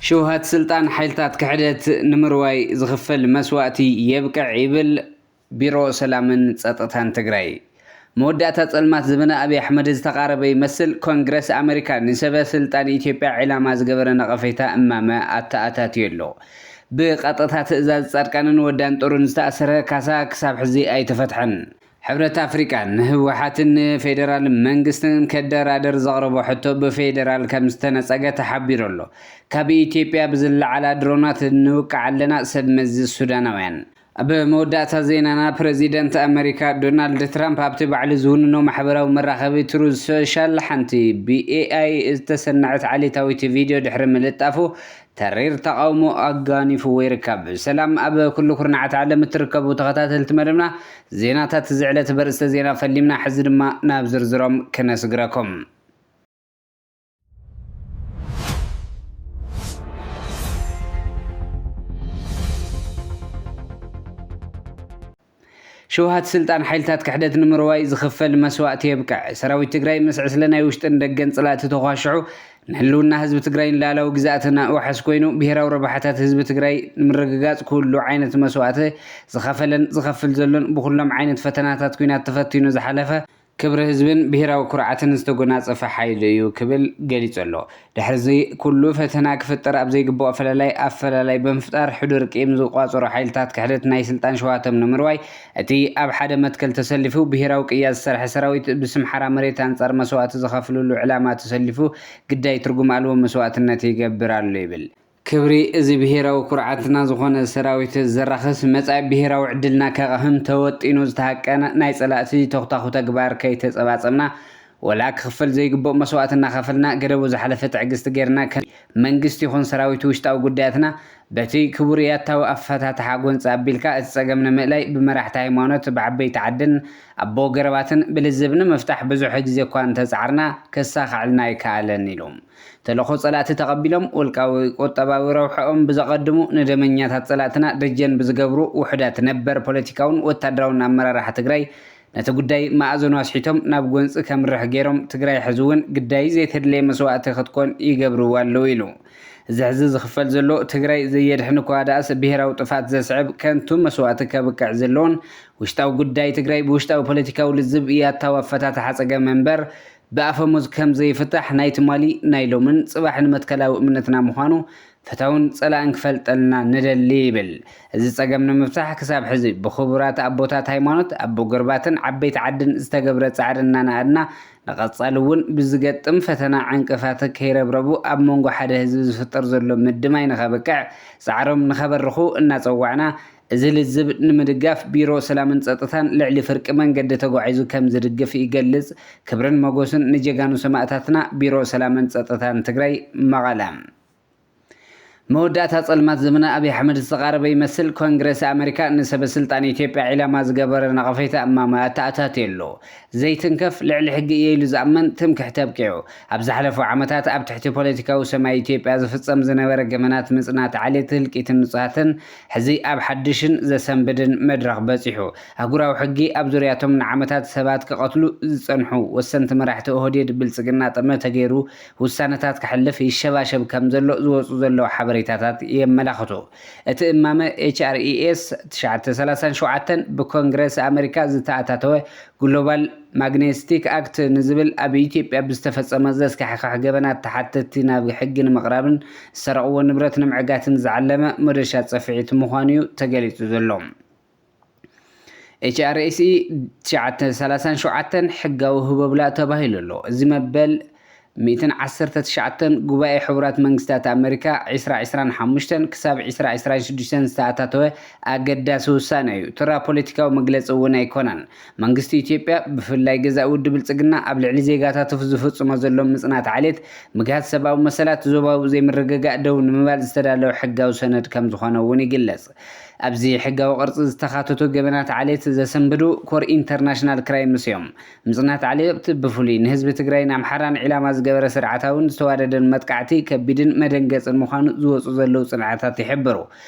ሽውሃት ስልጣን ሓይልታት ክሕደት ንምርዋይ ዝኽፈል መስዋእቲ የብቅዕ ይብል ቢሮ ሰላምን ጸጥታን ትግራይ። መወዳእታ ጸልማት ዘበነ ኣብይ ኣሕመድ ዝተቓረበ ይመስል፣ ኮንግረስ ኣመሪካ ንሰበ ስልጣን ኢትዮጵያ ዒላማ ዝገበረ ነቐፌታ እማመ ኣተኣታትዩ ኣሎ። ብቐጥታ ትእዛዝ ጻድቃንን ወዳን ጦሩን ዝተኣሰረ ካሳ ክሳብ ሕዚ ኣይተፈትሐን። ሕብረት ኣፍሪቃ ንህወሓትን ንፌደራል መንግስትን ከደራደር ዘቕረቦ ሕቶ ብፌደራል ከም ዝተነጸገ ተሓቢሩ ኣሎ። ካብ ኢትዮጵያ ብዝለዓላ ድሮናት ንውቃዕ ኣለና፣ ሰብ መዚ ሱዳናውያን። ኣብ መወዳእታ ዜናና፣ ፕረዚደንት ኣመሪካ ዶናልድ ትራምፕ ኣብቲ ባዕሉ ዝውንኖ ማሕበራዊ መራኸቢ ትሩዝ ሶሻል ሓንቲ ብኤኣይ ዝተሰነዐት ዓሌታዊት ቪድዮ ድሕሪ ምልጣፉ፣ ተሪር ተቓውሞ ኣጋኒፍዎ ይርከብ። ሰላም ኣብ ኩሉ ኩርናዓት ዓለም እትርከቡ ተኸታተልቲ መደብና፣ ዜናታት እዚ ዕለት በርእስተ ዜና ፈሊምና፣ ሕዚ ድማ ናብ ዝርዝሮም ክነስግረኩም። ሽውሃት ስልጣን ሓይልታት ክሕደት ንምርዋይ ዝኽፈል መስዋእቲ የብቅዕ። ሰራዊት ትግራይ ምስ ዕስለ ናይ ውሽጥን ደገን ጸላእቲ ተኳሽሑ ንህልውና ህዝቢ ትግራይን ላዕላዊ ግዝኣትና ዋሕስ ኮይኑ፣ ብሄራዊ ረብሓታት ህዝቢ ትግራይ ንምርግጋጽ ኩሉ ዓይነት መስዋእቲ ዝኸፈለን ዝኸፍል ዘሎን፣ ብኩሎም ዓይነት ፈተናታት ኲናት ተፈቲኑ ዝሓለፈ፣ ክብሪ ህዝብን ብሄራዊ ኩርዓትን ዝተጎናጸፈ ሓይሊ እዩ ክብል ገሊጹ ኣሎ። ድሕሪ እዚ ኩሉ ፈተና ክፍጠር ኣብ ዘይግብኦ ፈላላይ ኣፈላላይ ብምፍጣር፣ ሕዱር ቂም ዝቋጸሩ ሓይልታት ክሕደት ናይ ስልጣን ሽውሃቶም ንምርዋይ፣ እቲ ኣብ ሓደ መትከል ተሰሊፉ ብሄራዊ ቅያ ዝሰርሐ ሰራዊት ብስም ሓራ መሬት ኣንጻር መስዋእቲ ዝኸፍልሉ ዕላማ ተሰሊፉ ግዳይ ትርጉም ኣልቦ መስዋእትነት ይገብር ኣሎ ይብል። ክብሪ እዚ ብሄራዊ ኩርዓትና ዝኾነ ሰራዊት ዘራኽስ፣ መጻኢ ብሄራዊ ዕድልና ከቕህም ተወጢኑ ዝተሃቀነ ናይ ጸላእቲ ተኹታኹ ተግባር ከይተጸባጸብና፣ ወላ ክኽፈል ዘይግብኦ መስዋእቲ እናኸፈልና፣ ገደቡ ዝሓለፈ ትዕግስቲ ጌርና፣ ከም መንግስቲ ይኹን ሰራዊት ውሽጣዊ ጉዳያትና በቲ ክቡር ያታዊ ኣፈታትሓ ጎንፂ ኣቢልካ፣ እቲ ጸገም ንምእላይ ብመራሕቲ ሃይማኖት፣ ብዓበይቲ ዓድን ኣቦ ገረባትን ብልዝብ ንምፍታሕ ብዙሕ ግዜ እኳ እንተጻዕርና፣ ከሳኽዕልና ኣይከኣለን ኢሉ። ተልእኾ ጸላእቲ ተቐቢሎም፣ ውልቃዊ ቁጠባዊ ረብሓኦም ብዘቐድሙ፣ ንደመኛታት ጸላእትና ደጀን ብዝገብሩ ውሑዳት ነበር ፖለቲካውን ወታደራውን ኣመራርሓ ትግራይ፣ ነቲ ጉዳይ መኣዘኑ ኣስሒቶም ናብ ጎንጺ ከምርሕ ገይሮም፣ ትግራይ ሕዚ እውን ግዳይ ዘይተድለየ መስዋእቲ ክትኮን ይገብርዋ ኣለዉ ኢሉ። እዚ ሕዚ ዝኽፈል ዘሎ ትግራይ ዘየድሕን እኳ ደኣስ ብሄራዊ ጥፍኣት ዘስዕብ ከንቱ መስዋእቲ ከብቅዕ ዘለዎን፣ ውሽጣዊ ጉዳይ ትግራይ ብውሽጣዊ ፖለቲካዊ ልዝብ ያታዊ ኣፈታትሓ ጸገም እምበር ብኣፈሙዝ ከም ዘይፍታሕ ናይ ትማሊ ናይ ሎምን ጽባሕን መትከላዊ እምነትና ምዃኑ ፈታውን ጸላእን ክፈልጠልና ንደሊ ይብል። እዚ ጸገም ንምፍታሕ ክሳብ ሕዚ ብክቡራት ኣቦታት ሃይማኖት፣ ኣቦ ገርባትን ዓበይቲ ዓድን ዝተገብረ ጻዕሪ እናነኣድና፣ ንቐጻሊ እውን ብዝገጥም ፈተና ዕንቅፋት ከይረብረቡ ኣብ መንጎ ሓደ ህዝቢ ዝፍጠር ዘሎ ምድማይ ንኸብቅዕ ጻዕሮም ንኸበርኹ እናጸዋዕና፣ እዚ ልዝብ ንምድጋፍ ቢሮ ሰላምን ጸጥታን ልዕሊ ፍርቂ መንገዲ ተጓዒዙ ከም ዝድግፍ ይገልጽ። ክብርን ሞጎስን ንጀጋኑ ሰማእታትና። ቢሮ ሰላምን ጸጥታን ትግራይ፣ መቐለ። መወዳእታ ጸልማት ዘመነ ኣብይ ኣሕመድ ዝተቓረበ ይመስል፣ ኮንግረስ ኣመሪካ ንሰበ ስልጣን ኢትዮጵያ ዒላማ ዝገበረ ነቐፌታ እማመ ኣተኣታትዩ ኣሎ። ዘይትንከፍ፣ ልዕሊ ሕጊ እየ ኢሉ ዝኣምን ትምክሕቲ ኣብቂዑ። ኣብ ዝሓለፉ ዓመታት ኣብ ትሕቲ ፖለቲካዊ ሰማይ ኢትዮጵያ ዝፍጸም ዝነበረ ገበናት ምጽናት ዓሌት፣ ህልቂትን ንጹሃትን፣ ሕዚ ኣብ ሓድሽን ዘሰንብድን መድረኽ በጺሑ። ኣህጉራዊ ሕጊ ኣብ ዙርያቶም ንዓመታት ሰባት ክቐትሉ ዝጸንሑ ወሰንቲ መራሕቲ ኦህዴድ ብልጽግና ጠመተ ገይሩ ውሳነታት ከሕልፍ ይሸባሸብ ከም ዘሎ ዝወጹ ዘለዉ ሓበሬታታት የመላኽቱ። እቲ እማመ ኤች ኣር ኢ ኤስ ትሽዓተ ሰላሳን ሸውዓተን ብኮንግረስ ኣመሪካ ዝተኣታተወ ግሎባል ማግነስቲክ ኣክት ንዝብል ኣብ ኢትዮጵያ ብዝተፈጸመ ዘስካሕክሕ ገበናት ተሓተትቲ ናብ ሕጊ ንምቕራብን ዝሰረቕዎ ንብረት ንምዕጋትን ዝዓለመ መዶሻ ጽፍዒት ምዃኑ እዩ ተገሊጹ ዘሎ። ኤች ኣር ኤስ ኢ ትሽዓተ ሰላሳን ሸውዓተን ሕጋዊ ህቦብላ ተባሂሉ ኣሎ። እዚ መበል ሚእትን ዓሰርተ ትሽዓተን ጉባኤ ሕቡራት መንግስታት ኣመሪካ ዕስራ ዕስራን ሓሙሽተን ክሳብ ዕስራ ዕስራን ሽዱሽተን ዝተኣታተወ ኣገዳሲ ውሳነ እዩ። ተራ ፖለቲካዊ መግለጺ እውን ኣይኮነን። መንግስቲ ኢትዮጵያ፣ ብፍላይ ገዛኢ ውድብ ብልጽግና፣ ኣብ ልዕሊ ዜጋታቱ ዝፍጽሞ ዘሎ ምጽናት ዓሌት፣ ምግሃስ ሰብኣዊ መሰላት፣ ዞባዊ ዘይምርግጋእ ደው ንምባል ዝተዳለወ ሕጋዊ ሰነድ ከም ዝኾነ እውን ይግለጽ። ኣብዚ ሕጋዊ ቅርጺ ዝተኻተቱ ገበናት ዓሌት ዘሰንብዱ ኮር ኢንተርናሽናል ክራይምስ እዮም። ምጽናት ዓሌት ብፍሉይ ንህዝቢ ትግራይን ኣምሓራን ዒላማ ዝገበረ ስርዓታውን ዝተዋደደን መጥቃዕቲ ከቢድን መደንገጽን ምዃኑ ዝወጹ ዘለዉ ጽንዓታት ይሕብሩ።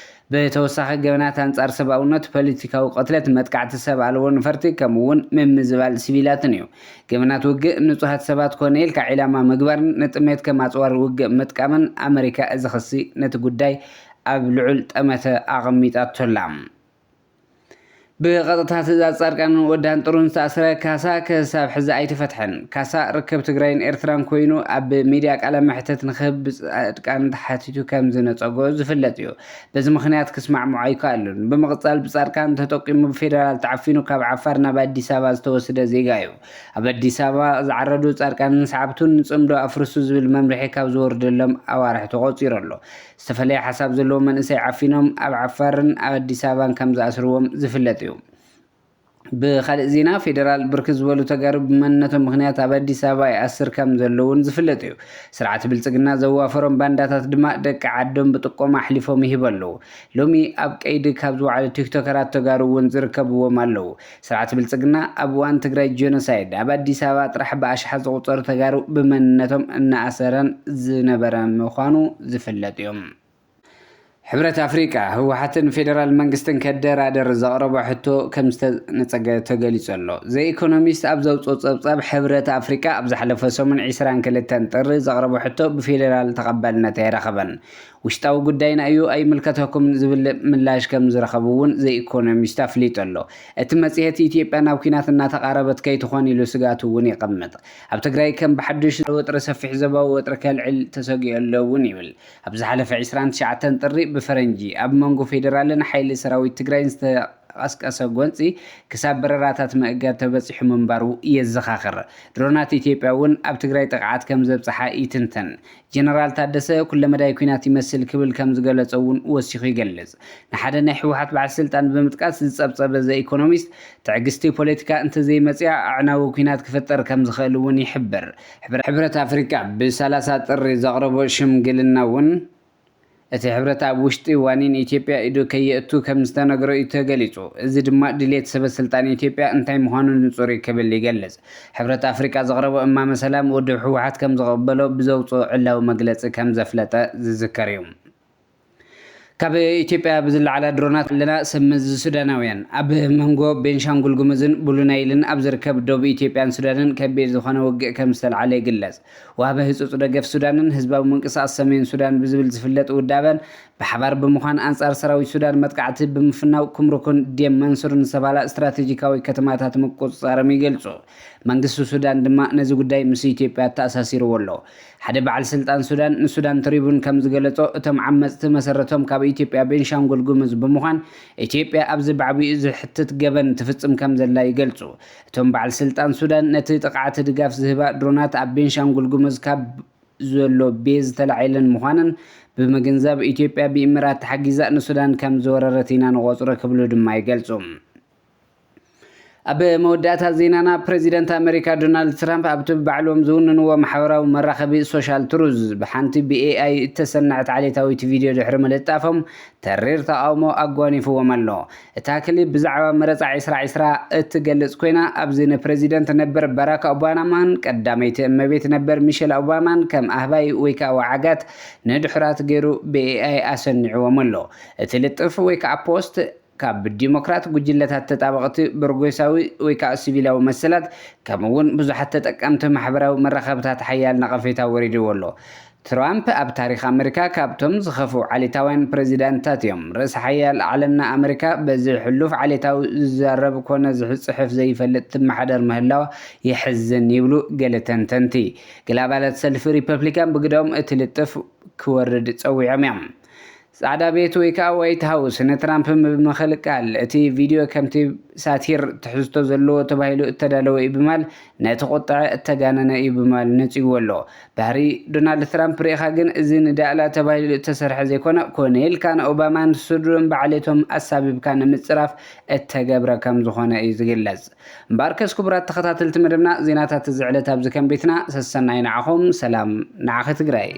ብተወሳኺ ገበናት ኣንጻር ሰብኣውነት፣ ፖለቲካዊ ቅትለት፣ መጥቃዕቲ ሰብ ኣልቦ ነፈርቲ ከምኡ እውን ምምዝባል ሲቪላትን እዩ። ገበናት ውግእ ንጹሃት ሰባት ኮነ ኢልካ ዒላማ ምግባርን ንጥሜት ከም ኣጽዋር ውግእ ምጥቃምን ኣመሪካ እዚ ክሲ ነቲ ጉዳይ ኣብ ልዑል ጠመተ ኣቐሚጣቶላ። ብቐጥታ ትእዛዝ ጻድቃንን ወዳን ጥሩን ዝተኣስረ ካሳ ክሳብ ሕዚ ኣይተፈትሐን። ካሳ ርክብ ትግራይን ኤርትራን ኮይኑ ኣብ ሚድያ ቃለ መሕተት ንክህብ ብጻድቃን ተሓቲቱ ከም ዝነጸጎ ዝፍለጥ እዩ። በዚ ምኽንያት ክስማዕምዖ ኣይከኣሉን። ብምቕጻል ብጻድቃን ተጠቂሙ ብፌደራል ተዓፊኑ ካብ ዓፋር ናብ ኣዲስ ኣበባ ዝተወስደ ዜጋ እዩ። ኣብ ኣዲስ ኣበባ ዝዓረዱ ጻድቃንን ሰዓብቱን ንጽምዶ ኣፍርሱ ዝብል መምርሒ ካብ ዝወርደሎም ኣዋርሕ ተቖጺሩ ኣሎ። ዝተፈላለየ ሓሳብ ዘለዎ መንእሰይ ዓፊኖም ኣብ ዓፋርን ኣብ ኣዲስ ኣበባን ከም ዝኣስርዎም ዝፍለጥ እዩ። ብኻልእ ዜና፣ ፌደራል ብርክት ዝበሉ ተጋሩ ብመንነቶም ምኽንያት ኣብ ኣዲስ ኣበባ ይኣስር ከም ዘሎ እውን ዝፍለጥ እዩ። ስርዓት ብልጽግና ዘዋፈሮም ባንዳታት ድማ ደቂ ዓዶም ብጥቆማ ኣሕሊፎም ይህቡ ኣለዉ። ሎሚ ኣብ ቀይዲ ካብ ዝወዓሉ ቲክቶከራት ተጋሩ እውን ዝርከብዎም ኣለዉ። ስርዓት ብልጽግና ኣብ እዋን ትግራይ ጄኖሳይድ ኣብ ኣዲስ ኣበባ ጥራሕ ብኣሽሓት ዝቑጸሩ ተጋሩ ብመንነቶም እናኣሰረን ዝነበረ ምዃኑ ዝፍለጥ እዩ። ሕብረት ኣፍሪቃ ህወሓትን ፌደራል መንግስትን ከደራደር ዘቕረቦ ሕቶ ከም ዝተነጸገ ተገሊጹ ኣሎ። ዘ ኢኮኖሚስት ኣብ ዘውጽኦ ጸብጻብ፣ ሕብረት ኣፍሪቃ ኣብ ዝሓለፈ ሰሙን ዕስራን ክልተን ጥሪ ዘቕረቦ ሕቶ ብፌደራል ተቐባልነት ኣይረኸበን። ውሽጣዊ ጉዳይና እዩ፣ ኣይምልከተኩምን ዝብል ምላሽ ከም ዝረኸቡ እውን ዘ ኢኮኖሚስት ኣፍሊጡ ኣሎ። እቲ መጽሔት ኢትዮጵያ ናብ ኲናት እናተቓረበት ከይትኾን ኢሉ ስጋቱ እውን የቐምጥ። ኣብ ትግራይ ከም ብሓዱሽ ወጥሪ ሰፊሕ ዞባዊ ወጥሪ ከልዕል ተሰጊኡ ኣሎ እውን ይብል። ኣብ ዝሓለፈ ዕስራን ትሽዓተን ጥሪ ብፈረንጂ ኣብ መንጎ ፌደራልን ሓይሊ ሰራዊት ትግራይን ዝተቐስቀሰ ጎንፂ ክሳብ በረራታት ምእጋድ ተበፂሑ ምንባሩ የዘኻኽር። ድሮናት ኢትዮጵያ እውን ኣብ ትግራይ ጥቕዓት ከም ዘብፅሓ ይትንተን። ጀነራል ታደሰ ኩለመዳይ ኲናት ይመስል ክብል ከም ዝገለጸ እውን ወሲኹ ይገልጽ። ንሓደ ናይ ህወሓት በዓል ስልጣን ብምጥቃስ ዝጸብጸበ ዘ ኢኮኖሚስት፣ ትዕግስቲ ፖለቲካ እንተዘይመጽኣ ኣዕናዊ ኲናት ክፍጠር ከም ዝኽእል እውን ይሕብር። ሕብረ-፣ ሕብረት ኣፍሪቃ ብሰላሳ ጥሪ ዘቕረቦ ሽምግልና እውን፣ እቲ ሕብረት ኣብ ውሽጢ ዋኒን ኢትዮጵያ ኢዱ ከየእቱ ከም ዝተነግሮ እዩ ተገሊጹ። እዚ ድማ ድሌት ሰበ ስልጣን ኢትዮጵያ እንታይ ምዃኑ ንጹር እዩ ክብል ይገልጽ። ሕብረት ኣፍሪቃ ዘቕረቦ እማመ ሰላም ውድብ ህወሓት ከም ዝቕበሎ ብዘውጽኦ ዕላዊ መግለጺ ከም ዘፍለጠ ዝዝከር እዩ። ካብ ኢትዮጵያ ብዝለዓላ ድሮናት ኣለና ሰብ መዚ ሱዳናውያን። ኣብ መንጎ ቤንሻንጉል ጉሙዝን ብሉ ናይልን ኣብ ዝርከብ ዶብ ኢትዮጵያን ሱዳንን ከቢድ ዝኾነ ውግእ ከም ዝተልዓለ ይግለጽ። ወሃቢ ህጹጽ ደገፍ ሱዳንን ህዝባዊ ምንቅስቓስ ሰሜን ሱዳን ብዝብል ዝፍለጥ ውዳበን ብሓባር ብምዃን ኣንጻር ሰራዊት ሱዳን መጥቃዕቲ ብምፍናው ኩምሩክን ዴር መንሱርን ዝተባህላ ስትራቴጂካዊ ከተማታት ምቁጽጻሮም ይገልጹ። መንግስቲ ሱዳን ድማ ነዚ ጉዳይ ምስ ኢትዮጵያ ኣተኣሳሲርዎ ኣሎ። ሓደ በዓል ስልጣን ሱዳን ንሱዳን ትሪቡን ከም ዝገለጾ፣ እቶም ዓመጽቲ መሰረቶም ካብ ኢትዮጵያ ቤንሻንጉል ጉሙዝ ብምዃን ኢትዮጵያ ኣብዚ ብዓቢኡ ዝሕትት ገበን ትፍጽም ከም ዘላ ይገልጹ። እቶም በዓል ስልጣን ሱዳን ነቲ ጥቕዓት ድጋፍ ዝህባ ድሮናት ኣብ ቤንሻንጉል ጉሙዝ ካብ ዘሎ ቤዝ ተላዒለን ምዃነን ብምግንዛብ፣ ኢትዮጵያ ብኢምራት ተሓጊዛ ንሱዳን ከም ዝወረረት ኢና ንቖጽሮ ክብሉ ድማ ይገልጹ። ኣብ መወዳእታ ዜናና፣ ፕሬዚደንት ኣመሪካ ዶናልድ ትራምፕ ኣብቲ ባዕሎም ዝውንንዎ ማሕበራዊ መራኸቢ ሶሻል ትሩዝ ብሓንቲ ብ ኤ ኣይ እተሰነዐት ዓሌታዊት ቪድዮ ድሕሪ ምልጣፎም፣ ተሪር ተቓውሞ ኣጓኒፍዎም ኣሎ። እታ ክሊፕ ብዛዕባ መረጻ ዕስራ ዕስራ እትገልጽ ኮይና፣ ኣብዚ ንፕረዚደንት ነበር ባራክ ኦባማን ቀዳመይቲ እመቤት ነበር ሚሸል ኦባማን ከም ኣህባይ ወይ ከኣ ወዓጋት ንድሑራት ገይሩ ብ ኤ ኣይ ኣሰኒዕዎም ኣሎ። እቲ ልጥፍ ወይ ከኣ ፖስት ካብ ዲሞክራት ጉጅለታት ተጣበቕቲ በርጎሳዊ ወይ ከኣ ሲቪላዊ መሰላት፣ ከምኡ እውን ብዙሓት ተጠቀምቲ ማሕበራዊ መራኸብታት ሓያል ነቐፌታ ወሪድዎ ኣሎ። ትራምፕ ኣብ ታሪኽ ኣመሪካ ካብቶም ዝኸፍኡ ዓሌታውያን ፕረዚዳንትታት እዮም። ርእሰ ሓያል ዓለምና ኣመሪካ በዚ ሕሉፍ ዓሌታዊ ዝዛረብ ኮነ ዝጽሕፍ ዘይፈልጥ ትመሓደር ምህላዋ የሕዝን ይብሉ ገለ ተንተንቲ። ገለ ኣባላት ሰልፊ ሪፐብሊካን ብግደኦም እቲ ልጥፍ ክወርድ ጸዊዖም እዮም። ጻዕዳ ቤት ወይ ከኣ ዋይት ሃውስ ንትራምፕ ብምኽልቃል፣ እቲ ቪድዮ ከምቲ ሳቲር ትሕዝቶ ዘለዎ ተባሂሉ እተዳለወ እዩ ብማል፣ ነቲ ቁጥዐ እተጋነነ እዩ ብማል ነጺግዎ ኣሎ። ባህሪ ዶናልድ ትራምፕ ርኢኻ ግን፣ እዚ ንዳእላ ተባሂሉ እተሰርሐ ዘይኮነ፣ ኮነ ኢልካ ንኦባማን ስድርኡን ብዓሌቶም ኣሳቢብካ ንምጽራፍ እተገብረ ከም ዝኾነ እዩ ዝግለጽ። እምበኣርከስ ክቡራት ተኸታተልቲ መደብና፣ ዜናታት እዚ ዕለት ኣብዚ ከም ቤትና። ሰሰናይ ንዓኹም፣ ሰላም ንዓኺ ትግራይ።